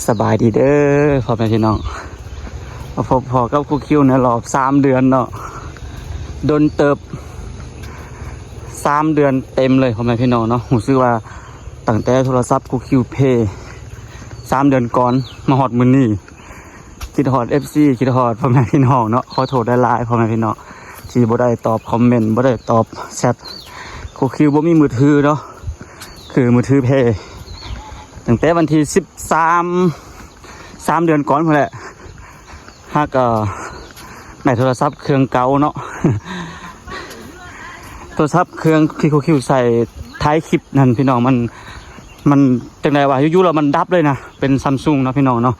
ສະບາຍດີເດີພໍ່ແມ່ພີ່ນ້ອງ ມາພົບພໍ້ກັບຄູຄິວໃນຮອບສາມເດືອນເນາະ ດົນເຕີບ ສາມເດືອນເຕັມເລີຍພໍ່ແມ່ພີ່ນ້ອງເນາະ. ຮູ້ສຶກວ່າຕັ້ງແຕ່ໂທລະສັບຄູຄິວເພສາມເດືອນກ່ອນ ມາຮອດມື້ນີ້ ຄິດຮອດເອັຟຊີ ຄິດຮອດພໍ່ແມ່ພີ່ນ້ອງເນາະ. ຂໍໂທດຫຼາຍໆພໍ່ແມ່ພີ່ນ້ອງ ທີ່ບໍ່ໄດ້ຕອບຄອມເມັນ ບໍ່ໄດ້ຕອບແຊັດ. ຄູຄິວບໍ່ມີມືຖືເນາະ ຄືມືຖືເພ ຕັ້ງແຕ່ວັນທີສິບສາມ ສາມເດືອນກ່ອນພຸ້ນແຫຼະ ຫາກະໄດ້ໂທລະສັບເຄື່ອງເກົ່າເນາະ. ໂທລະສັບເຄື່ອງທີ່ຄູຄິວໃຊ້ຖ່າຍຄລິບນັ້ນພີ່ນ້ອງ ມັນ ມັນຈັ່ງໃດວະ ຢູ່ໆແລ້ວມັນດັບເລີຍນະ. ເປັນຊຳຊຸງເນາະພີ່ນ້ອງເນາະ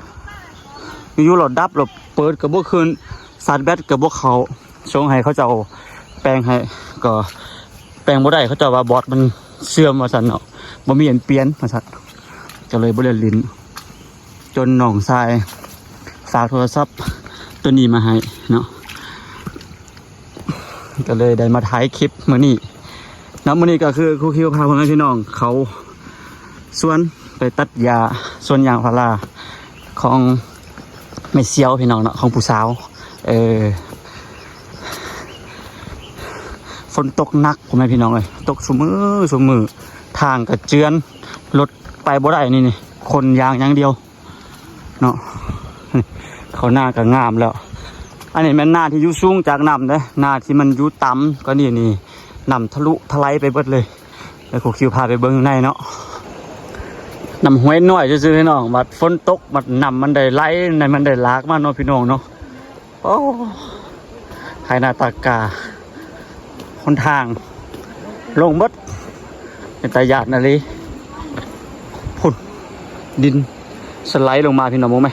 ຢູ່ໆແລ້ວດັບ ແລ້ວເປີດກະບໍ່ຂຶ້ນ ຊາດແບັດກະບໍ່ເຂົ້າ. ສົ່ງໃຫ້ເຂົາເຈົ້າແປງໃຫ້ ກໍແປງບໍ່ໄດ້ ເຂົາເຈົ້າວ່າບອດມັນເສື່ອມວ່າຊັ້ນເນາະ ບໍ່ມີອັນປ່ຽນວ່າຊັ້ນ ກໍເລີຍບໍ່ໄດ້ຫຼິ້ນ ຈົນນ້ອງຊາຍຝາກໂທລະສັບໂຕນີ້ມາໃຫ້ເນາະ ກໍເລີຍໄດ້ມາຖ່າຍຄລິບມື້ນີ້ເນາະ. ມື້ນີ້ກໍຄືຄູຄິວພາພໍ່ແມ່ພີ່ນ້ອງເຂົ້າສວນ ໄປຕັດຫຍ້າສວນຢາງພາລາຂອງແມ່ຊຽວພີ່ນ້ອງເນາະ ຂອງຜູ້ສາວ. ເອີ ຝົນຕົກໜັກພໍ່ແມ່ພີ່ນ້ອງເອີຍ ຕົກຊຸມື້ຊຸມື້ ທາງກະເຈື່ອນ ລົດໄປບໍ່ໄດ້. ນີ້ ນີ້ ຄົນຍ່າງຢ່າງດຽວເນາະ. ເຂົ້ານາກະງາມແລ້ວ ອັນນີ້ແມ່ນນາທີ່ຢູ່ສູງຈາກນ້ຳເດ້ ນາທີ່ມັນຢູ່ຕ່ຳກວ່ານີ້ນີ້ ນ້ຳທະລຸທະໄຫຼໄປເບິດເລີຍ. ແລ້ວຄູຄິວພາໄປເບິ່ງໃນເນາະ ນ້ຳຫ້ວຍນ້ອຍຊື່ໆພີ່ນ້ອງ ບັດຝົນຕົກ ບັດນ້ຳມັນໄດ້ໄຫຼ ໃນມັນໄດ້ຫຼາກມາເນາະພີ່ນ້ອງເນາະ. ໂອ້ ໄຮ່ນາຕາກາ ຫົນທາງລົງເບິດ ເປັນຕາຢ້ານອີ່ຫຼີ. ພຸ້ນ ດິນສະໄຫຼລົງມາພີ່ນ້ອງ ເບິ່ງແມ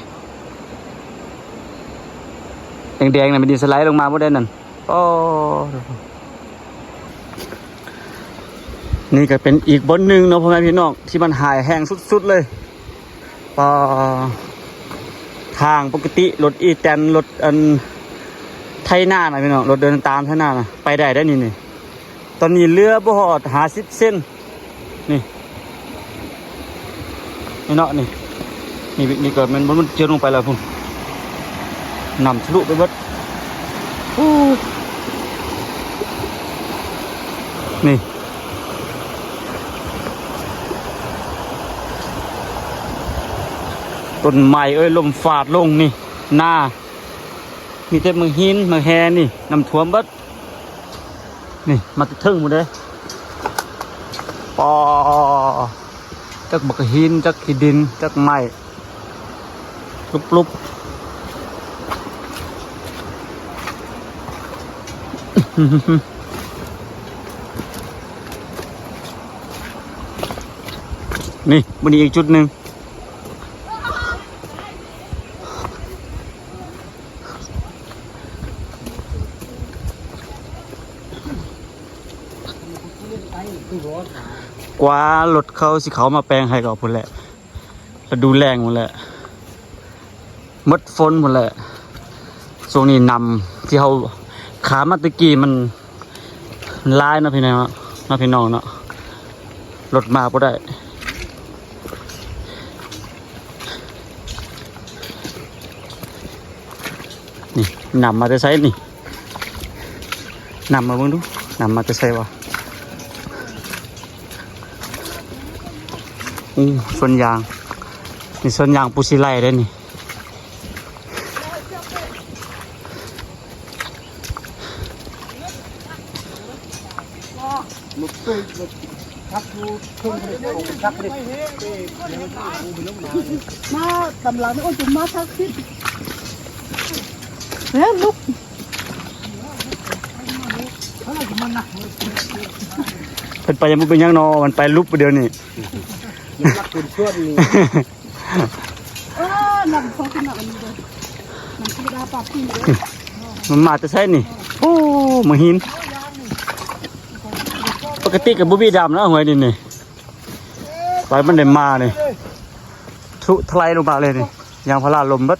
ແດງໆ ນັ້ນແມ່ນດິນສະໄຫຼລົງມາບໍ່ໄດ້ນັ້ນ. ອໍ ນີ້ກໍເປັນອີກບ່ອນໜຶ່ງເນາະ ພໍ່ແມ່ພີ່ນ້ອງ ທີ່ມັນຮ້າຍແຮງສຸດໆເລີຍ. ປາ ທາງປົກກະຕິລົດອີແຕນ ລົດອັນໄຖນານະພີ່ນ້ອງ ລົດເດີນຕາມໄຖນານະ ໄປໄດ້ໄດ໋ນີ້ ນີ້. ຕອນນີ້ເຫຼືອບໍ່ຮອດຫ້າສິບເຊັນ ນີ້ ນີ້ເນາະ ນີ້ ນີ້ ນີ້ກໍແມ່ນບໍ່ ມັນເຈື່ອນລົງໄປແລ້ວພຸ້ນ ນ້ຳທະລຸໄປເບິດ. ໂອ້ ນີ້ ຕົ້ນໄມ້ເອີຍ ລົມຟາດລົງ ນີ້ ນາ ມີແຕ່ໝາກຫີນໝາກແຮ່ ນີ້ ນ້ຳຖ້ວມເບິດ. ນີ້ ມາແຕ່ເທິງພຸ້ນເດ້ ປໍ ຈັກໝາກຫີນ ຈັກຂີ້ດິນ ຈັກໄມ້ ລຸບໆ. ນີ້ ມື້ນີ້ອີກຈຸດໜຶ່ງ. ກວ່າລົດເຂົາຊິເຂົ້າມາແປງໃຫ້ກໍພຸ້ນແຫຼະ ລະດູແລ້ງພຸ້ນແຫຼະ ໝົດຝົນພຸ້ນແຫຼະ. ຊ່ວງນີ້ນ້ຳທີ່ເຮົາຂ້າມມາແຕ່ກີ້ມັນ ຫຼາຍເນາະພີ່ນ້ອງເນາະ ເນາະພີ່ນ້ອງເນາະ ລົດມາບໍ່ໄດ້. ນີ້ ນ້ຳມາແຕ່ໃສນີ້ ນ້ຳມາເບິ່ງດູ ນ້ຳມາແຕ່ໃສວະ. ໂອ້ ສວນຢາງ ນີ້ສວນຢາງປູຊິໄລເດ້ນີ້. ມາຕຳຫຼັງນີ້ ໂອ້ຍ ມາທັກສິ ເຮີ້ຍ ລຸກ ເພິ່ນໄປຍັງບໍ່ເປັນຫຍັງເນາະ ມັນໄປລຸບດຽວນີ້ ມັນລັກເປັນສ່ວນນີ້. ເອີ ນ້ຳເຂົາຂຶ້ນມາອັນນີ້ເດີ ນ້ຳທຳມະດາປາກກິນເດີ. ມັນມາແຕ່ໃສນີ້? ໂອ້ ມາຫີນ ປົກກະຕິກໍບໍ່ມີດຳເນາະ ຫ້ວຍນີ້ນີ້ ໄປມັນໄດ້ມານີ້ ທະລຸທະໄຫຼລົງມາເລີຍນີ້ ຢາງພາລາລົ້ມເບິດ.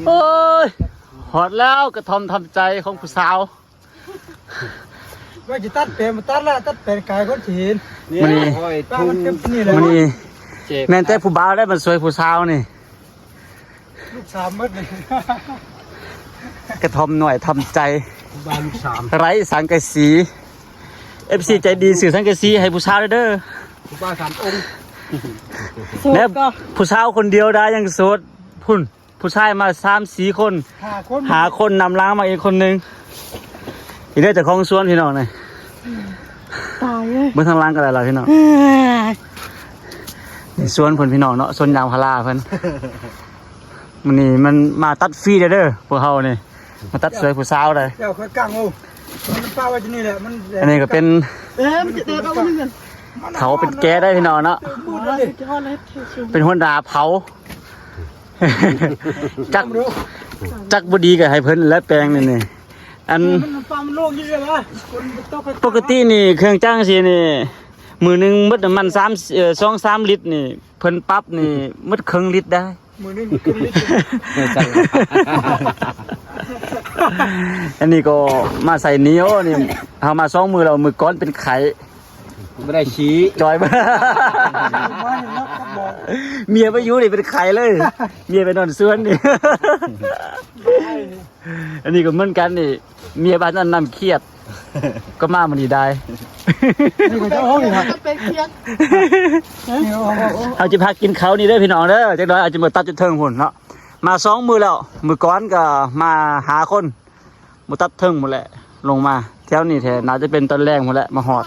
ໂອ້ຍ ຮອດແລ້ວກະທ່ອມທຳໃຈຂອງຜູ້ສາວ. ວ່າຈະຕັດແປງ ບໍ່ຕັດລະ ຕັດແປງກາຍຄົນຊິເຫັນ. ມື້ນີ້ ປ້າມັນເຕັມທີ່ນີ້ແຫຼະ. ມື້ນີ້ ເຈັບ ແມ່ນແຕ່ຜູ້ບ່າວໄດ້ມາຊ່ວຍຜູ້ສາວນີ້. ລູກສາມໝົດນີ້ ກະທ່ອມໜ້ອຍທຳໃຈ ບ້ານລູກສາມ ໄຮ້ສັງກະສີ. ເອັຟຊີໃຈດີຊື້ສັງກະສີໃຫ້ຜູ້ສາວເດີ. ຜູ້ບ່າວສາມອົງ ໂສດ ແລ້ວກໍຜູ້ສາວຄົນດຽວດາຍຍັງໂສດ. ພຸ້ນ ຜູ້ຊາຍມາສາມສີ່ຄົນ ຫ້າຄົນ ຫ້າຄົນ ນຳຫຼັງມາອີກຄົນໜຶ່ງ. ນີ້ເດີເຈົ້າຂອງສວນພີ່ນ້ອງນີ້. ຕາຍເລີຍ ເບິ່ງທາງຫຼັງກໍໄດ້ລະພີ່ນ້ອງ. ນີ້ສວນເພິ່ນພີ່ນ້ອງເນາະ ສວນຢາງພາລາເພິ່ນ. ມື້ນີ້ມັນມາຕັດຟຣີເດີ ພວກເຮົານີ້ ມາຕັດຊ່ວຍຜູ້ສາວໄດ໋. ເຈົ້າຄ່ອຍກາງໂອ ມັນປະໄວ້ທີ່ນີ້ແຫຼະ. ມັນ ອັນນີ້ກໍເປັນ ເອີ ມັນຈະເດີນອອກໜຶ່ງ ເຖົາເປັນແກ່ໄດ໋ພີ່ນ້ອງເນາະ. ເປັນຫົວໜ້າເຜົ່າ. ຈັກ ຈັກບໍ່ດີກໍໃຫ້ເພິ່ນແຫຼະແປງນີ້ນີ້. ອັນ ປົກກະຕິນີ້ເຄື່ອງຈັກຊີ້ນີ້ ມື້ໜຶ່ງໝົດນ້ຳມັນສາມ ເອີ ສອງສາມລິດນີ້ ເພິ່ນປັບນີ້ໝົດເຄິ່ງລິດໄດ໋. ມື້ໜຶ່ງເຄິ່ງລິດ. ອັນນີ້ກໍມາໃສ່ໜີໂອນີ້ ເຮົາມາສອງມື້ແລ້ວ ມື້ກ່ອນເປັນໄຂ້ ບໍ່ໄດ້ຂີ້ ຈ່ອຍ ເມຍໄປຢູ່ນີ້ເປັນໄຂ້ເລີຍ ເມຍໄປນອນສວນນີ້. ອັນນີ້ກໍເໝືອນກັນນີ້ ເມຍບ້ານນັ້ນນຳຄຽດ ກໍມາມື້ນີ້ໄດ້. ນີ້ກໍຈະເອົານີ້ນະ ເປັນຄຽດ. ເຮົາຈະພາກິນເຂົ້ານີ້ເດີພີ່ນ້ອງເດີ ຈັກໜ້ອຍອາດຈະມາຕັດຢູ່ເທິງພຸ້ນເນາະ. ມາສອງມື້ແລ້ວ ມື້ກ່ອນກໍມາຫ້າຄົນ ມາຕັດເທິງພຸ້ນແຫຼະ ລົງມາແຖວນີ້ແທ້ ໜ້າຈະເປັນຕອນແລງພຸ້ນແຫຼະມາຮອດ.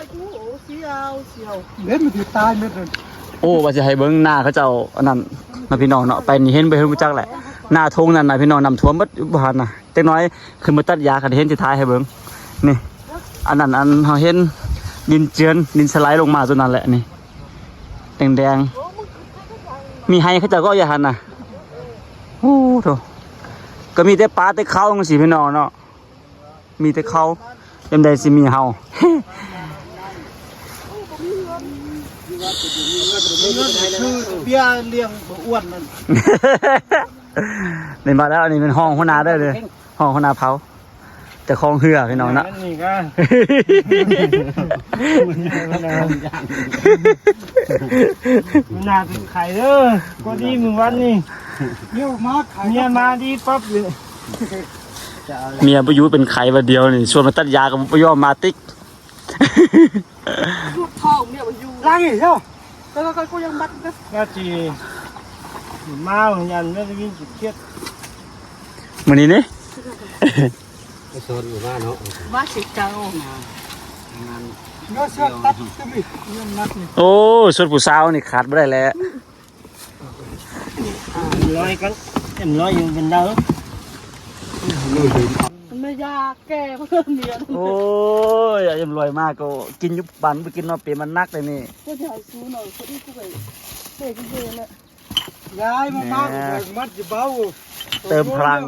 ເມັດມັນຊິຕາຍເມັດນັ້ນ. ໂອ້ ວ່າຊິໃຫ້ເບິ່ງນາເຂົາເຈົ້າອັນນັ້ນນະພີ່ນ້ອງເນາະ ໄປນີ້ເຫັນບໍ່ເຫັນບໍ່ຈັກແຫຼະ. ນາທົ່ງນັ້ນນະພີ່ນ້ອງ ນ້ຳຖ້ວມເບິດຢູ່ຫັ້ນນະ. ຈັກໜ້ອຍຂຶ້ນມາຕັດຫຍ້າ ຄັນເຫັນຊິຖ່າຍໃຫ້ເບິ່ງ. ນີ້ ອັນນັ້ນ ອັນເຮົາເຫັນດິນເຈື່ອນ ດິນສະໄລລົງມາຕົວນັ້ນແຫຼະນີ້ ແດງໆ. ມີໄຮ່ເຂົາເຈົ້າກໍຢູ່ຫັ້ນນະ. ໂອ້ໂທ້ ກໍມີແຕ່ປາແຕ່ເຂົ້າຈັ່ງຊີ້ພີ່ນ້ອງເນາະ. ມີແຕ່ເຂົາ ຍາມໃດຊິມີເຮົາ. ເບຍລ້ຽງບໍ່ອ້ວນນັ້ນ. ນີ້ມາແລ້ວ ອັນນີ້ແມ່ນຮອງຫົວໜ້າເດີ ຮອງຫົວໜ້າເຜົ່າ ເຈົ້າຂອງເຮືອພີ່ນ້ອງເນາະ. ນີ້ກໍ ໜ້າເປັນໄຂ້ເດີ ກໍດີມື້ວານນີ້ ເມຍມາໄຂ້ ເມຍມາດີປັບເລີຍ. ເມຍບໍ່ຢູ່ເປັນໄຂ້ບາດດຽວນີ້ ຊວນມາຕັດຢາກໍບໍ່ຍອມມາຕິກ. ລູກທ້ອງເມຍບໍ່ຢູ່ ລ້າງອີກເຈົ້າ ແຕ່ວ່າຂ້ອຍກໍຍັງມັດນະ ວ່າຊິມາຫຍັງແມ່ນໄດ້ຍິນຊິຄຽດ. ມື້ນີ້ນີ້ ໄປສອນຢູ່ບ້ານເນາະ ມາຊິເຈົ້າ ງານ ເນາະ ເສືອຕັດ ໂອ້ ຊວນຜູ້ສາວນີ້ຂາດບໍ່ໄດ້ແຫຼະ. ເອັມຮ້ອຍກ່ອນ ເອັມຮ້ອຍຍັງເປັນດາວ ມັນບໍ່ຢາກແກ່ເພິ່ນເມຍ. ໂອ້ຍ ເອັມຮ້ອຍມາກໍກິນຢູ່ບ້ານ ບໍ່ກິນເນາະ ເປມັນໜັກເດ້ນີ້. ກໍຊິໃຫ້ຊູເນາະ ພໍດີກູໄປເຕະກິນເບແຫຼະ. ຍາຍມາ ມາ ມັດຊິເບົາ ເຕີມພະລັງ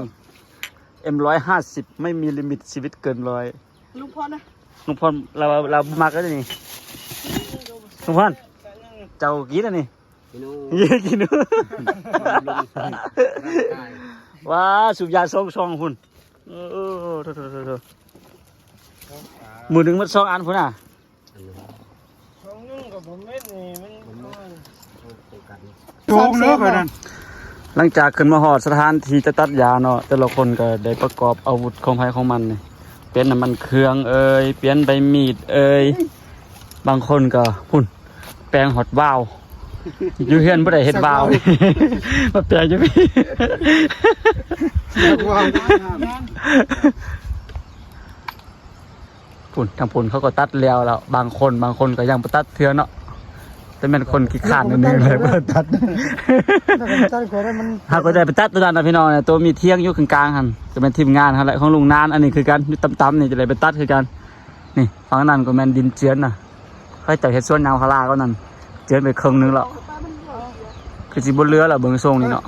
ເອັມຮ້ອຍຫ້າສິບ ໄມ່ມີລິມິດ ຊີວິດເກີນຮ້ອຍ. ລຸງພອນນະ ລຸງພອນລາວ ລາວບໍ່ມັກແລ້ວນີ້. ລຸງພອນ ເຈົ້າກິນອັນນີ້. ກິນ ກິນ ວ້າ ສູບຢາສອງຊອງພຸ້ນ. ເອີ ໂທ້ໆ ມື້ໜຶ່ງໝົດສອງອັນພຸ້ນນະ. ຊອງໜຶ່ງກໍບໍ່ແມ່ນນີ້ ມັນ ໂຕງເດີບາດນັ້ນ. ຫຼັງຈາກຂຶ້ນມາຮອດສະຖານທີ່ຈະຕັດຢາເນາະ ແຕ່ລະຄົນກໍໄດ້ປະກອບອາວຸດຂອງໃຜຂອງມັນນີ້ ປ່ຽນນ້ຳມັນເຄື່ອງເອີຍ ປ່ຽນໃບມີດເອີຍ ບາງຄົນກໍພຸ້ນ ແປງຮອດວາວ ຢູ່ເຮືອນບໍ່ໄດ້ເຮັດວາວ ມາແປງຢູ່ພີ້. ພຸ້ນ ທາງພຸ້ນເຂົາກໍຕັດແລ້ວແລ້ວ ບາງຄົນ ບາງຄົນກໍຍັງບໍ່ຕັດເທື່ອເນາະ ແຕ່ແມ່ນຄົນຂີ້ຄ້ານໜ້ອຍໜຶ່ງເລີຍບໍ່ຕັດ. ເຮົາກໍໄດ້ໄປຕັດຕົວນັ້ນນະພີ່ນ້ອງ ໂຕມີທຽງຢູ່ກາງໆຫັ້ນ ກໍແມ່ນທີມງານເຮົາແຫຼະ ຂອງລຸງນານ. ອັນນີ້ຄືກັນ ຢູ່ຕ່ຳໆນີ້ຈະໄດ້ໄປຕັດຄືກັນ. ນີ້ ຝັ່ງນັ້ນກໍແມ່ນດິນເຈື່ອນນະ ເຂົາເຈົ້າເຮັດສວນຢາງພາລາເຂົານັ້ນ ເຈື່ອນໄປເຄິ່ງໜຶ່ງແລ້ວ ຄືຊິບໍ່ເຫຼືອແລ້ວເບິ່ງຊົງນີ້ເນາະ.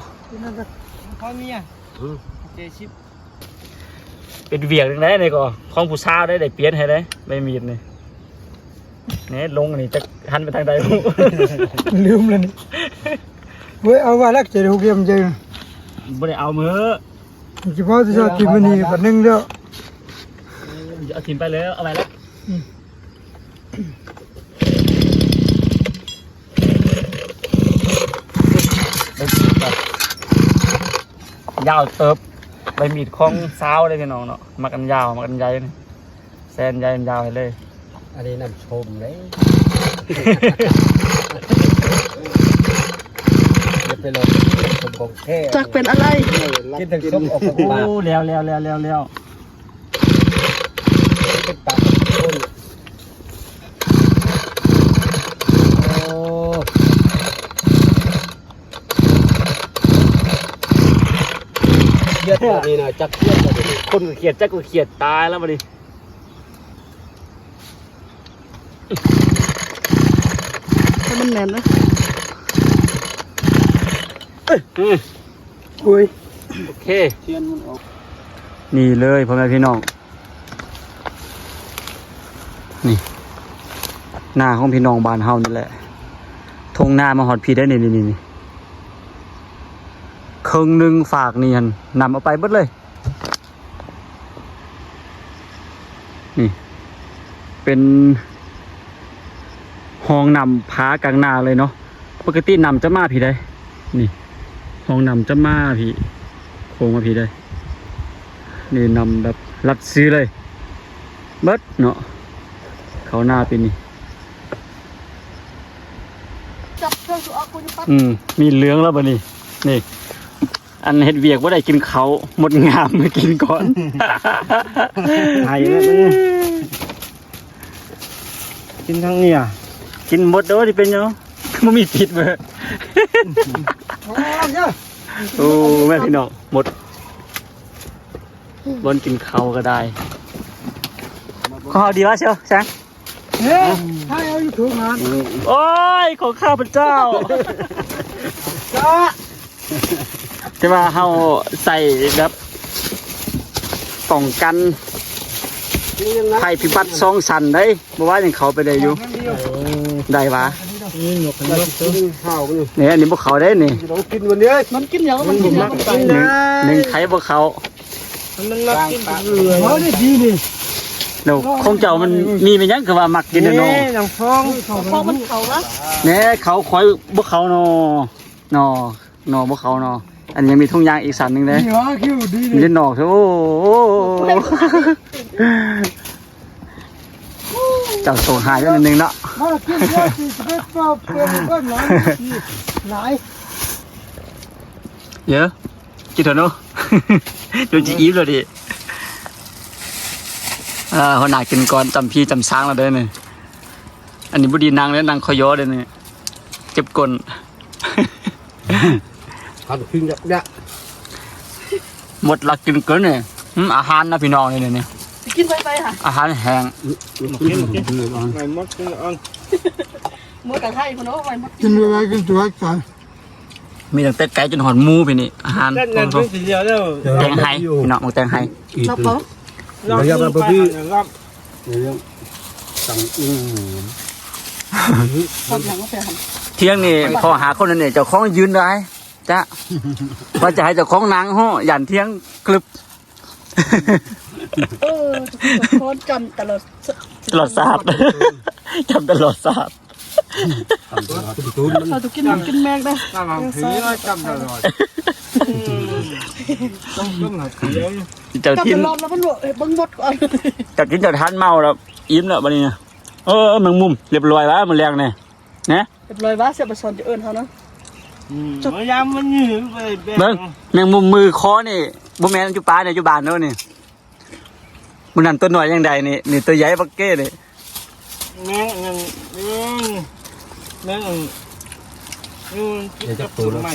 ພໍ່ເມຍ ເຈັດສິບ ເປັນວຽກຈັ່ງໃດນີ້ກໍຂອງຜູ້ສາວໄດ໋ ໄດ້ປ່ຽນໃຫ້ໄດ໋ ໃບມີດນີ້. ແນ່ ລົງອັນນີ້ຈັກຫັນໄປທາງໃດ ລືມແລ້ວນີ້. ເວີຍ ເອົາວ່າລັກເຈັດຫົກຫຼ່ຽມເຈີ ບໍ່ໄດ້ເອົາມື້ ຊິເວົ້າແຕ່ເຊົ້າກິນມື້ນີ້ບັດໜຶ່ງເດີ້. ເອົາຖິ້ມໄປເລີຍ ເອົາໄວ້ລະ ອືມ ຍາວເຕີບ ໃບມີດຂອງຊາວເດ້ພີ່ນ້ອງເນາະ ມັກອັນຍາວ ມັກອັນໃຫຍ່ນີ້ ແຊນໃຫຍ່ມັນຍາວໃຫ້ເລີຍ ອັນນີ້ນ້ຳສົ້ມເດ້ ຢ່າໄປລອງ ນ້ຳສົ້ມຂອງແທ້ ຈັກເປັນອະໄລ ກິນທັງສົມອອກ ໂອ້ ທາງປາກ ແລ້ວ ແລ້ວ ແລ້ວ ແລ້ວ ແລ້ວ ເປັນປາກຄົນ ໂອ້ ຄຽດແລ້ວນີ້ນະ ຈັກຄຽດແລ້ວນີ້ ຄົນກໍຄຽດ ຈັກກໍຄຽດ ຕາຍແລ້ວບັດນີ້ ໃຫ້ມັນແໜ້ນນະ ອືມ ໂອ້ຍ ໂອເຄ ທຽນມັນອອກ ນີ້ເລີຍພໍ່ແມ່ພີ່ນ້ອງ ນີ້ ນາຂອງພີ່ນ້ອງບ້ານເຮົານີ້ແຫຼະ ທົ່ງນາມາຮອດພີ້ໄດ໋ ນີ້ ນີ້ ນີ້ ເຄິ່ງໜຶ່ງຟາກນີ້ຫັ້ນ ນຳເອົາໄປເບິດເລີຍ. ນີ້ເປັນຮ່ອງນ້ຳຜາກາງນາເລີຍເນາະ ປົກກະຕິນ້ຳຈະມາພີ້ໃດ໋ ນີ້ຮ່ອງນ້ຳຈະມາພີ້ ໂຄ້ງມາພີ້ໃດ໋ ນີ້ນ້ຳແບບລັດຊື່ເລີຍ ເບິດເນາະ ເຂົ້ານາປີນີ້ ຈັບເຄື່ອງສຸອອກ ອືມ ມີເຫຼືອງແລ້ວບັດນີ້ ນີ້ ອັນເຮັດວຽກບໍ່ໄດ້ກິນເຂົ້າ ມົດງາມມາກິນກ່ອນ ໄຫ້ແລ້ວບັດນີ້ ກິນທັງນີ້ອະ ກິນໝົດໂດ ຊິເປັນຫຍັງ ບໍ່ມີພິດເວີຍ ໂອ້ ແມ່ພີ່ນ້ອງ ໝົດ ບ່ອນກິນເຂົ້າກໍໄດ້ ຂອງເຮົາດີວະ ຊຽວ ແຊງ ເອີ ໃຫ້ເອົາຢູ່ຖົງຫັ້ນ ໂອ້ຍ ຂອງຂ້າພະເຈົ້າ ແຕ່ວ່າເຮົາໃສ່ແບບປ້ອງກັນໄພພິບັດສອງຊັ້ນເດ້ ບໍ່ວ່າຫຍັງເຂົ້າໄປໄດ້ຢູ່ ໄດ້ຫວາ ນີ້ ອັນນີ້ບໍ່ເຂົ້າເດ້ນີ້ ກິນວັນນີ້ ມັນກິນຫຍັງ ມັນກິນຫຍັງ ໜຶ່ງໄຂ່ບໍ່ເຂົ້າ ມັນມັກກິນເຫຼືອ ເອົານີ້ດີນີ້ ແລ້ວຂອງເຈົ້າມັນມີແມ່ນຫຍັງຄືວ່າມັກກິນແທ້ເນາະ ນີ້ຫຍັງຟອງ ຂອງມັນເຂົ້າວະ ແນ່ ເຂົ້າ ຂ້ອຍບໍ່ເຂົ້າເນາະ ເນາະ ເນາະ ບໍ່ເຂົ້າເນາະ ອັນຍັງມີຖົງຢາງອີກຊັ້ນໜຶ່ງເດ້ ນີ້ຫວາ ຄິວດີນີ້ ມີແຕ່ນອກ ໂອ້ ເຈົ້າໂຊງຫາຍໄວ້ໜ້ອຍໜຶ່ງເນາະ ມາກິນເດີ ຊິເປັນເປັນເພິ່ນຫຼາຍ ຫຼາຍ ເອີ ກິນເຖາະເນາະ ຈົນຈະອີ່ມແລ້ວນີ້ ອ່າ ຫົວໜ້າກິນກ່ອນ ຈຳພີຈຳຊາງແລ້ວເດີນີ້ ອັນນີ້ບໍ່ດີນັ່ງເດີ ນັ່ງຄໍຢໍເດີນີ້ ເຈັບກົ້ນ ຄັນກິນຢາກໆ ໝົດລັກກິນເກີນນີ້ ອືມ ອາຫານນະພີ່ນ້ອງ ນີ້ ນີ້ ຊິກິນໄປໆຫະ ອາຫານແຫ້ງ ໝົດກິນ ໝົດກິນ ໄປໝົດກິນເອົາ ໝົດກະໄທພຸ້ນ ໂອ້ຍ ໝົດກິນ ກິນໄວໆ ກິນສວຍໃຈ ມີຕັ້ງແຕ່ໄກ່ຈົນຮອດໝູພີ້ນີ້ ອາຫານ ແຕ່ງໄຮ່ພີ່ນ້ອງ ໝາກແຕງໄຮ່ ລອບເອົາ ລອບ ລອບ ລອບ ທຽງນີ້ພໍຫາຄົນນັ້ນນີ້ ເຈົ້າຂອງຢືນໄດ້ ຈະ ວ່າຈະໃຫ້ເຈົ້າຂອງນັ່ງ ໂຫ ຢ້ານທຽງກຶບ ເອີ ທຸກຄົນຈຳຕະຫຼອດ ຕະຫຼອດຊາດ ຈຳຕະຫຼອດຊາດ ເຂົາຕ້ອງກິນໝາກກິນແມງເດ້ ຈຳຕະຫຼອດ ຈຳຕະຫຼອດ ເຈົ້າກິນ ເບິ່ງໝົດກ່ອນ ເຈົ້າກິນເຈົ້າທານເມົາແລ້ວ ອີ່ມແລ້ວບັດນີ້ນະ ເອີ ແມງມຸມ ລຽບຮ້ອຍແລ້ວມື້ແລງນີ້ ນະ ຮຽບຮ້ອຍວ່າ ສຽວປາຊອນຈະເອີ້ນເຮົານະ ອືມ ມາຍາມມັນຢູ່ ເບິ່ງ ແມງມຸມມືຄໍນີ້ ບໍ່ແມ່ນຢູ່ປ່ານີ້ ຢູ່ບ້ານໂນ້ນນີ້ ມື້ນັ້ນຕົວນ້ອຍຍັງໄດ້ນີ້ ນີ້ຕົວໃຫຍ່ບັກເກ້ນີ້ ແມງອັນນັ້ນ ອືມ ແມງອັນ ຢູ່ ດຽວຈັກໂຕແລ້ວ ໄມ້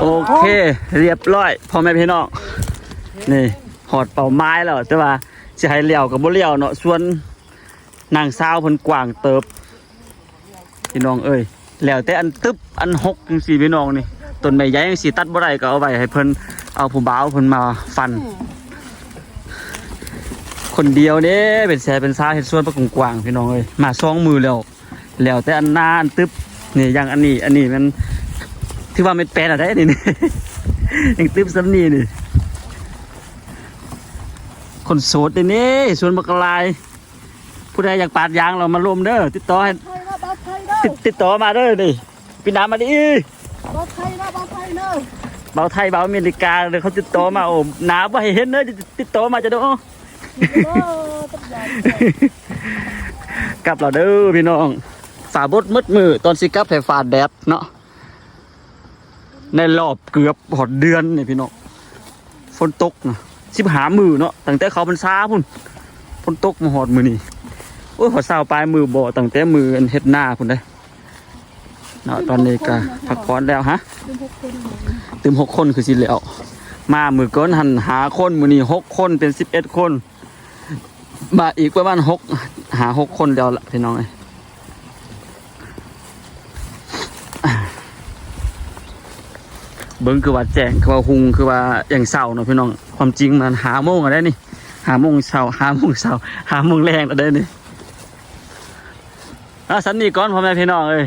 ໂອເຄ ຮຽບຮ້ອຍພໍ່ແມ່ພີ່ນ້ອງ ນີ້ຮອດເປົ້າໝາຍແລ້ວ ແຕ່ວ່າຊິໃຫ້ລ້ຽວກໍບໍ່ລ້ຽວເນາະ ສວນນາງສາວເພິ່ນກວ້າງເຕີບ ພີ່ນ້ອງເອີຍ ແລ້ວແຕ່ອັນຕຶບອັນຫົກຈັ່ງຊີ້ພີ່ນ້ອງນີ້ ຕົ້ນໄມ້ໃຫຍ່ຈັ່ງຊີ້ຕັດບໍ່ໄດ້ກໍເອົາໄວ້ໃຫ້ເພິ່ນ ເອົາຜູ້ບ່າວເພິ່ນມາຟັນ ຄົນດຽວເດ້ ເປັນແສເປັນສາເຮັດສວນບັກກວ້າງໆ ພີ່ນ້ອງເອີຍ ມາສອງມື້ແລ້ວ ແລ້ວແຕ່ອັນໜາອັນຕຶບ ນີ້ຢ່າງອັນນີ້ ອັນນີ້ມັນຖືວ່າແມ່ນແປນເອົາໄດ໋ນີ້ ຍັງຕຶບສ່ຳນີ້ນີ້ ຄົນໂສດເດ້ນີ້ ສວນບັກຫຼາຍ ຜູ້ໃດຢາກປາດຢາງລະມາລົມເດີ ຕິດຕໍ່ໃຫ້ ຕິດ ຕິດຕໍ່ມາເດີນີ້ ປີໜ້າມາດີ ເບົາໄທນະ ເບົາໄທເດີ ເບົາໄທ ເບົາອາເມລິກາເດີ ເຂົາຕິດຕໍ່ມາ ໂອ້ ໜ້າບໍ່ໃຫ້ເຫັນເດີ ຕິດຕໍ່ມາຈະໂດ ກັບແລ້ວເດີພີ່ນ້ອງ ຟ້າບົດໝົດມື້ ຕອນຊິກັບແທ້ຟ້າແດດເນາະ ໃນລອບເກືອບຮອດເດືອນນີ້ພີ່ນ້ອງ ຝົນຕົກນະ ສິບຫ້າມື້ເນາະ ຕັ້ງແຕ່ເຂົ້າພັນສາພຸ້ນ ຝົນຕົກມາຮອດມື້ນີ້ ໂອ້ຍ ຮອດຊາວປາຍມື້ບໍ່ ຕັ້ງແຕ່ມື້ອັນເຮັດນາພຸ້ນເດ້ ເນາະ ຕອນນີ້ກໍພັກຜ່ອນແລ້ວ ຮະ ຕື່ມຫົກຄົນ ຕື່ມຫົກຄົນຄືຊິແລ້ວ ມາມື້ກ່ອນຫັ້ນຫ້າຄົນ ມື້ນີ້ຫົກຄົນ ເປັນສິບເອັດຄົນ ມາອີກປະມານຫົກ ຫ້າຫົກຄົນແລ້ວລະພີ່ນ້ອງເອີຍ ເບິ່ງຄືວ່າແຈ້ງ ຄືວ່າຮຸ່ງ ຄືວ່າຍັງເຊົ້າເນາະພີ່ນ້ອງ ຄວາມຈິງມັນຫ້າໂມງແລ້ວເດ້ນີ້ ຫ້າໂມງເຊົ້າ ຫ້າໂມງເຊົ້າ ຫ້າໂມງແລງແລ້ວເດ້ນີ້ ເອົາສ່ຳນີ້ກ່ອນພໍ່ແມ່ພີ່ນ້ອງເອີຍ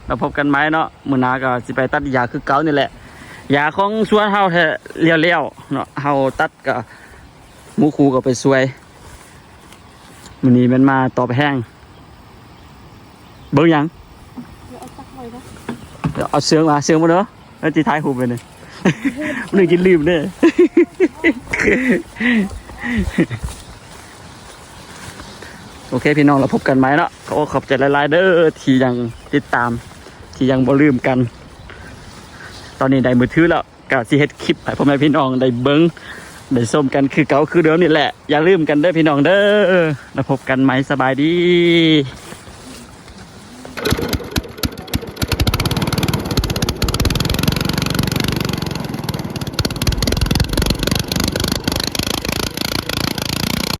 ແລ້ວພົບກັນໃໝ່ເນາະ ມື້ໜ້າກໍຊິໄປຕັດຢາຄືເກົ່ານີ້ແຫຼະ ຢາຂອງສວນເຮົາແທ້ ລ້ຽວໆເນາະ ເຮົາຕັດກໍໝູ່ຄູ່ກໍໄປຊ່ວຍ ມື້ນີ້ແມ່ນມາຕອບແຮງ ເບິ່ງຫຍັງ ດຽວເອົາເຊື່ອງມາ ເຊື່ອງມາເດີ ແລ້ວຊິຖ່າຍຮູບໄວ້ນີ້ ມັນຊິລືມເດ້ ໂອເຄພີ່ນ້ອງ ແລ້ວພົບກັນໃໝ່ເນາະ ຂໍຂອບໃຈຫຼາຍໆເດີ ທີ່ຍັງຕິດຕາມ ທີ່ຍັງບໍ່ລືມກັນ ຕອນນີ້ໄດ້ມືຖືແລ້ວ ກໍຊິເຮັດຄລິບໃຫ້ພໍ່ແມ່ພີ່ນ້ອງໄດ້ເບິ່ງໄດ້ຊົມກັນຄືເກົ່າຄືເດີມນີ້ແຫຼະ ຢ່າລືມກັນເດີພີ່ນ້ອງເດີ ແລ້ວພົບກັນໃໝ່ ສະບາຍດີ.